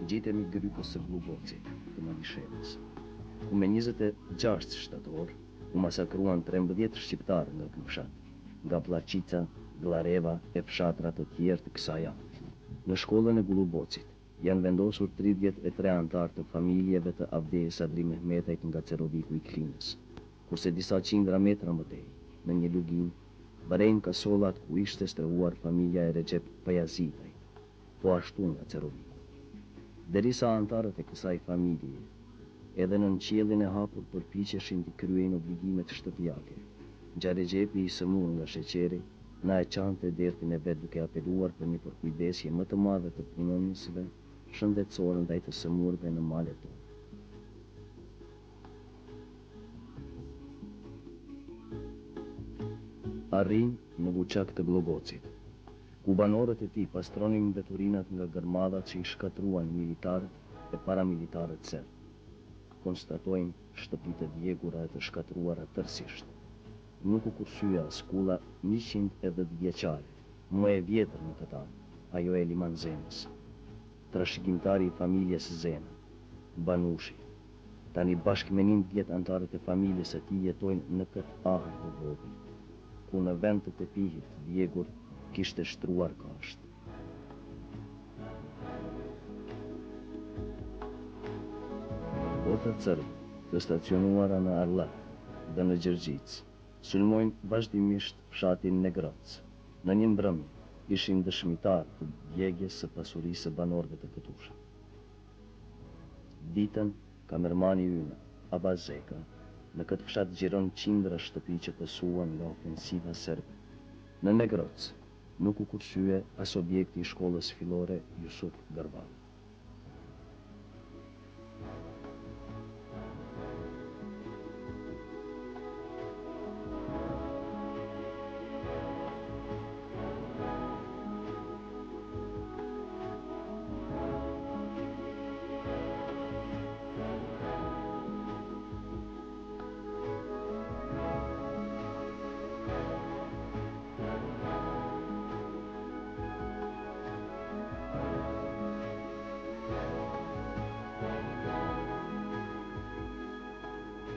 Ngjitemi grykës së Gllubocit të Malishevës, ku me 26 shtator u masakruan 13 shqiptarë nga ky fshat, nga Pllaçica, Gllareva e fshatra të tjerë të kësaj ane. Në shkollën e Gullubocit janë vendosur 33 anëtarë të familjeve të Avdi e Sadri Mehmetajt nga Ceroviku i Klinës, kurse disa qindra metra më tej, në një luginë, vërejmë kasollat ku ishte strehuar familja e Rexhep Pajazitajt, po ashtu nga Ceroviku. Derisa anëtarët e kësaj familjeje, edhe nën qiellin e hapur përpiqeshin t'i kryejnë obligimet shtëpiake, xha Rexhepi i sëmurë nga sheqeri, na e qante dertin e vet duke apeluar për një përkujdesje më të madhe të punonjësve shëndetësorë ndaj të sëmurëve në malet tona. Arrijmë në Vuçak të Gllogocit, ku banorët e tij pastronin mbeturinat nga gërmadhat që i shkatërruan militarët e paramilitarët serbë. Konstatojmë shtëpi të djegura e të shkatërruara tërësisht. Nuk u kursye as kulla 110 vjeçare, më e vjetër në këtë anë, ajo e Liman Zenës. Trashëgimtari i familjes Zena, Banushi, tani bashkë me 11 anëtarët e familjes së tij jetojnë në këtë ahër të vogël, ku në vend të tepihit të djegur kishte shtruar kashtë. Forcat serbe, të stacionuara në Arllak dhe në Gjergjicë, sulmojnë vazhdimisht fshatin Negroc. Në një mbrëmje, ishim dëshmitarë të djegies së pasurisë së banorëve të këtushëm. Ditën, kamermani ynë, Abaz Zeka, në këtë fshat xhiron qindra shtëpi që pësuan nga ofensiva serbe. Në Negroc, nuk u kursye as objekti i shkollës fillore Jusuf Gërvalla.